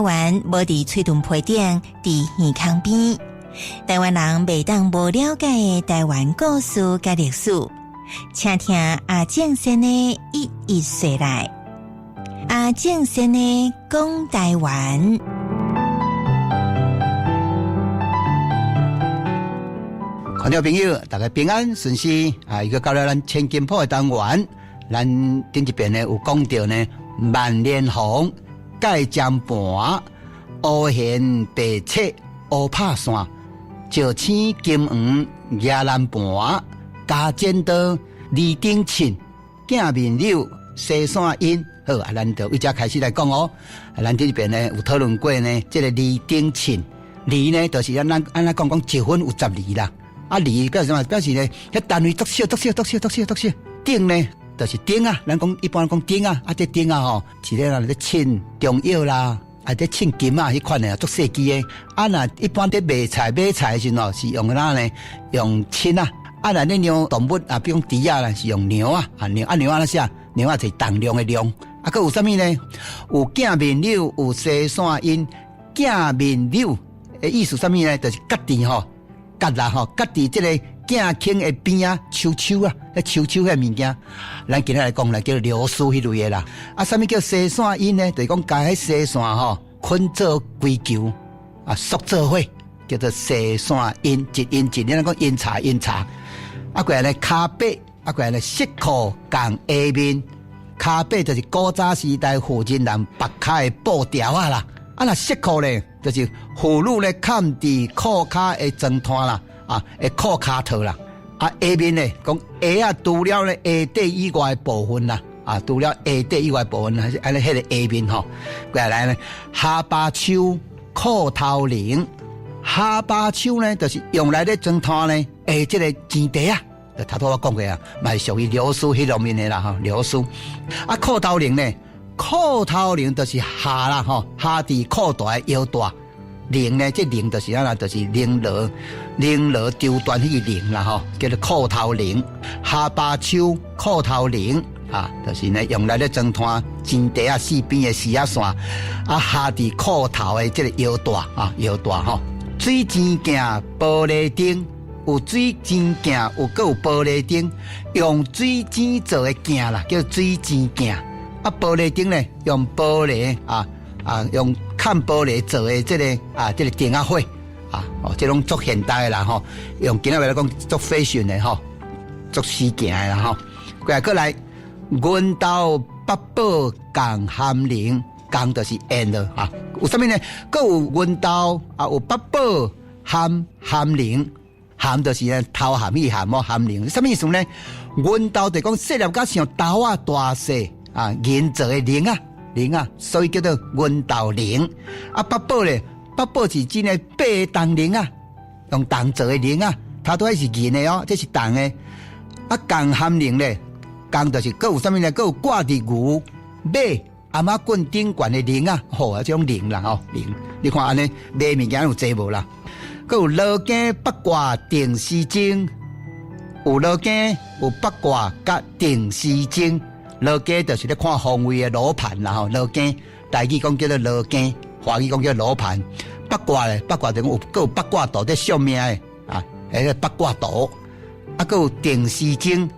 台灣無佇喙唇皮頂，佇耳孔邊。台灣人袂當無了解的台灣故事佮歷史，請聽阿正先的一一說來。阿正先的講台灣。觀眾朋友，大家平安順遂啊！又到了咱千金鋪的單元，咱頂一遍呢有講著呢，萬年紅、蓋針盤、烏弦白切、烏拍線、石青金黃、野蘭盤、加剪刀、二丁秤、鏡面柳、西線音。好，啊，咱就為這開始來講哦。啊，咱頂一遍呢有討論過呢，這個二丁秤，二呢就是咱咱按怎講講一分有十二啦。啊，二表示啥物？表示呢，彼單位足小、足小、足小、足小、足小。頂呢，就是頂啊。咱講一般講頂啊，啊，這頂啊吼，是咧咧稱中藥啦，啊，這稱金仔彼款的，足細支的。啊，若一般佇賣菜買菜的時陣吼，是用啥呢？用秤啊。啊，若咧量動物啊，比如講豬仔啦，是用量啊，啊量啊量按怎寫？量啊就是重量的量。啊，閣有啥物呢？有鏡面柳，有西線音。鏡面柳的意思啥物呢？就是結佇吼。結啦吼，結佇這個鏡框的邊仔，手手啊，彼手手彼物件，咱今仔來講來叫流蘇彼類的啦。啊，啥物叫西線音呢？就是講共彼西線吼捆做規球啊，束做伙，叫做西線音，一音一，咱講飲茶飲茶。啊，過來呢，跤伯，啊，過來呢，色褲仝鞋面，跤伯就是古早時代婦人人縛跤的布條仔啦。啊，若色褲咧，就是婦女咧崁佇褲跤的床單啦，啊，的褲跤套啦。啊，鞋面咧，講鞋仔除了咧鞋底以外的部分啦，啊，除了鞋底以外的部分，按呢彼个鞋面吼。過來咧，哈巴手褲頭鈴，哈巴手呢，就是用來咧裝攤咧，下這个錢袋仔。就頭拄我講過啊，嘛是屬於流蘇彼方面的啦，吼，流蘇。啊，褲頭鈴咧。褲頭鈴就是下啦吼，下佇褲帶的腰帶鈴呢，這鈴就是按怎，就是鈴鑼，鈴鑼丟斷彼个鈴啦吼，叫做褲頭鈴。下巴手褲頭鈴啊，就是呢用來咧裝攤錢袋仔四邊的絲仔線，啊下佇褲頭的這個腰帶啊腰帶吼。水晶鏡玻璃燈，有水晶鏡，有閣有玻璃燈，用水晶做的鏡啦，叫水晶鏡。啊，玻璃燈咧，用玻璃啊啊，用崁玻璃做的這個啊，這個燈仔火啊，哦，這攏足現代的啦吼，用今仔話來講足 fashion 的吼，足時行的啦吼。過來過來，銀豆八寶仝含靈，仝就是緣了啊。有啥物呢？閣有銀豆啊，有八寶含含靈，含就是呢頭含彼含哦，含靈，啥物意思呢？銀豆就講細粒甲像豆仔大細。啊，銀做的鈴仔，鈴仔，所以叫做銀豆鈴。啊，八寶咧，八寶是指呢八个銅鈴仔，用銅做的鈴仔，頭拄仔是銀的哦，這是銅的。啊，仝含鈴咧，仝就是閣有啥物咧？閣有掛佇牛、馬、頷仔棍頂懸的鈴仔，吼，啊，這種鈴啦，吼，鈴。你看按呢賣物件有濟無啦？閣有羅經八卦定時鐘，有羅經有八卦佮定時鐘。羅經就是咧看方位的羅盤啦吼，羅經台語講叫做羅經，華語講叫羅盤。八卦咧，八卦就講有閣有八卦圖咧算命的啊，彼个八卦圖。啊，閣有定時鐘，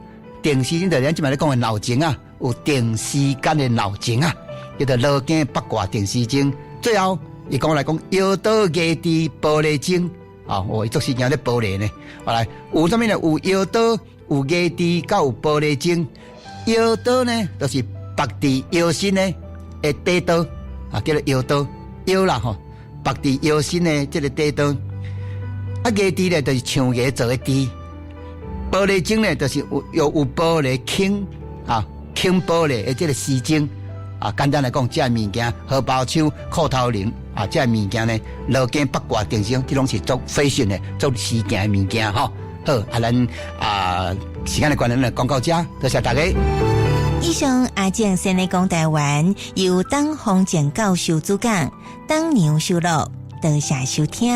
定時鐘就是咱這擺咧講的鬧鐘啊，有定時間的鬧鐘啊，叫做羅經八卦定時鐘。最後，伊講來講，搖刀牙豬玻璃鐘啊，哦，伊做時件咧玻璃呢。後來有啥物呢？有搖刀，有牙豬，閣有玻璃鐘。腰刀呢，就是縛佇腰身的的短刀，啊，叫做腰刀，腰啦吼，縛佇腰身的這个短刀。啊，牙豬呢，就是象牙做的豬。玻璃鐘呢，就是有有有玻璃輕啊，輕玻璃的這个時鐘。啊，簡單來講，這个物件荷包手、褲頭鈴啊，這个物件呢，羅經八卦定時鐘，這攏是足 fashion 的、足時行的物件吼。好，啊，咱啊，時間的關係，咱就講到這，多謝大家。以上阿正先的講台灣，由董宏正教授主講，董娘收錄，多謝收聽。